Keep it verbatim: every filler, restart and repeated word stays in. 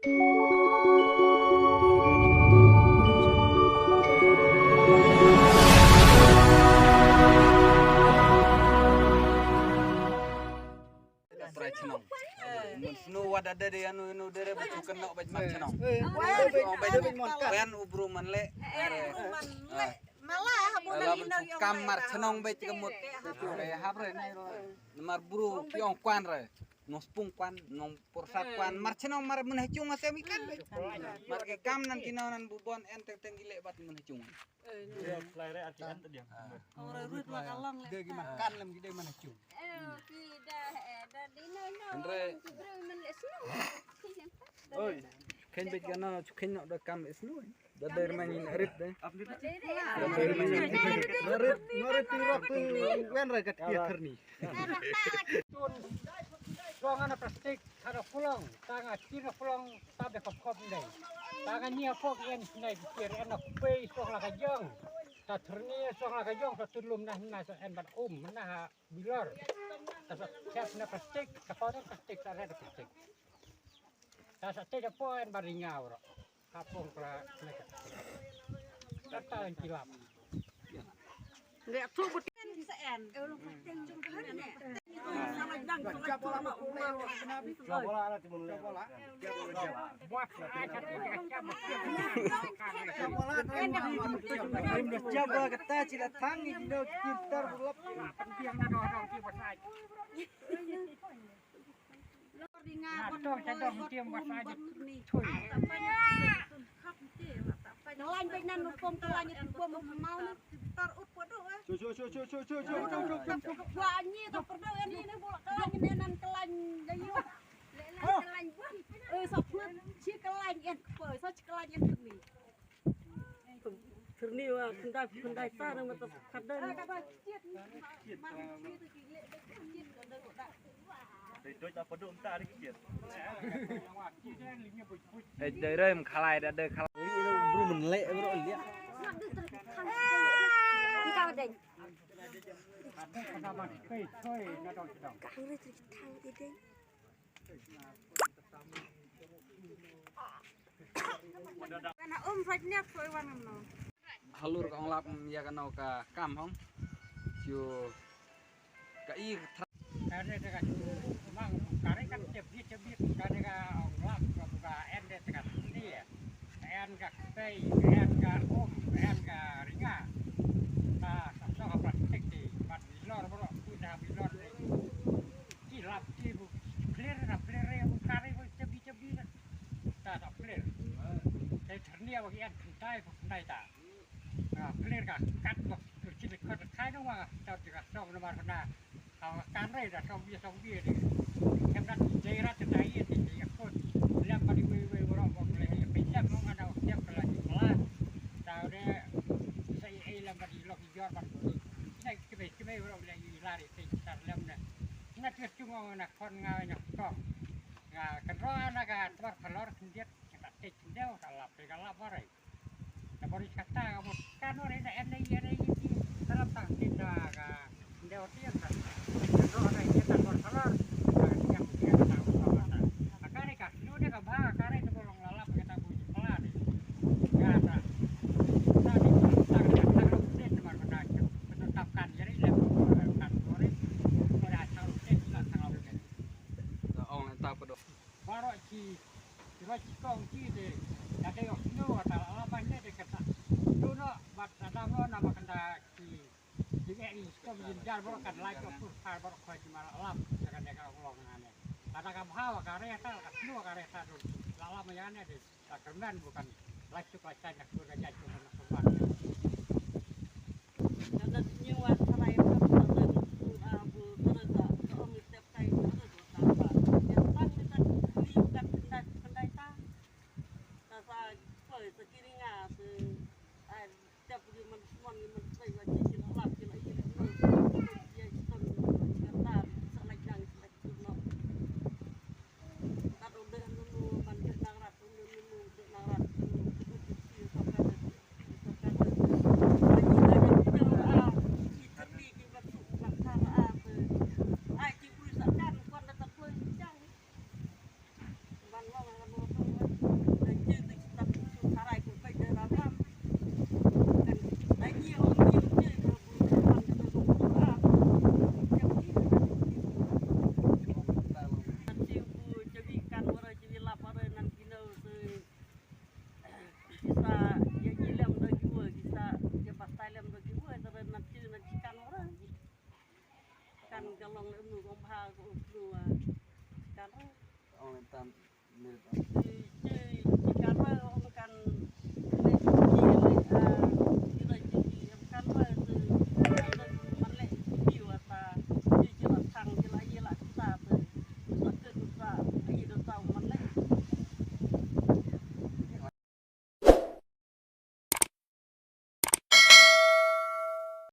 Trai chnong. Mun snu wada de de anu anu de re bu chu kynnoh bad mar chnong. Wan u bru man le. Mala ha bu na ino kam mar chnong bad ka mut. Hap re. Mar bru yong kwan re. Nong spung kwan, nong porsat kwan. Mar chnong mar mun ha chung ase mi kan. Mar ke kam nan kino nan bu bon en teng teng gile bad mun ha chung. Ora rut wa ka long le. Dei ki man kan lem ki dei man ha chung. Andre. Oi. Khen bit gana chu khen nok da kam is no. Da der man in rit de. Rit, rit ti rok tu wen ra kat kia therni. Tun. Tuang ana plastik. Tanga pulong, tanga kir na pulong, tabe khop khop ndai. Tanga ni apok en sinai kir en na kupe isong la kajong. Ta therni isong la kajong, ta tulum nah nah sa en bat um nah bilor. Ta sa kep na plastik, ta kotor plastik, ta red plastik. Ta sa te da po en bat ringa ro. Kapong kla na kep. Ta ta en kilap. Kelain baik nan rukom kelain itu bom mau ni. Tar ut podo eh. Cu cu cu cu cu cu cu cu cu. Wah ni tu perdo ni ni bola kelain ni nan kelain dayu. Kelain buah. Eh soput ci kelain en kepo, so ci kelain en ni. Therni wa khyndai khyndai ta na mata khadar. Dei doi ta padu mta ri kiet. Eh dei rem khalai da dei khalai. Ri ro bru men le bru le. Kau dei. Kau ri tri thang i dei. Kana um fajnya koi wanam no. Halur ka ong lap ïa kano ka kam hong. Shu ka i thra. Kare te ka shu mang kare kan cep bit cep bit kare ka ong lap ka buka en de te ka sini ya. En ka kpei, en ka um, en ka ringa. Ta sa so ka plastik ti bat bilor bro, tu da bilor ni. Ki lap ki bu clear na clear ya bu kare bu cep bit cep bit. Ta ta clear. Te therni ya bu ki en kyntai bu kyntai ta. Ah, clear ka kat bok kit khot khai no wa ta ti ka song no mar na. Ha kan re da song bia song bia ni. Em rat jai rat ta ye ti ti ka khot. Lem ba di wei wei wa rong bok le he pe jam no ngana wa siap kala ti kala. Ta de sa ye lem ba di lok jor ba. Na ki be ki be wa rong le i lari te tar lem na. Na ti chung ngana khon nga na kong. Nga kan ro na ka tmar phalor khyndiat ka te khyndiat ka lap te ka lap wa re. Na bori kata ka mut kan ore na en nei ere iti dalam tang tin da ka ndeu ti ka ro na ite ta kor salar ka tiang tiang ta ko mata. Ka ne ka snu de ka ba ka re ta bolong lalap ka ta bu ji pala de. Ka ta ta ni ta ka ta ro de ta mar ka ta ta tap kan jari le ko kan ore ko da ta ro de ta ta ro de. Ong ta ko do. Baroh ki, ki baroh ki kong ki de, da dei ok snu, da la la ban de de kata. Tu no, bat da dam no, na ba kanda ki, ki eh ni, skom yin jar baroh kan lai ko pur par baroh khoi ki mala lam, da kan de ka long na ne. Kata ka bha wa ka re ta, ka snu wa ka re ta tu, la la ma ya ne de. Ka kyrmen bukan lashuk lashai na kur raja cuma na kurban. Karena dunia wan sarai na kurban tu abu terus tak ong step kai terus tak apa. Yang tang kita liu kat kendai kendai ta. Nasa koi sekiringa se ai step di man man man sai wa ci la lap ci la i. Dia step kata selai jang selai. Long le nu gong bha ko u klu a. Kan re. Ong le tam minit. Ci ci ci kan re ong kan. Ni ci ni a.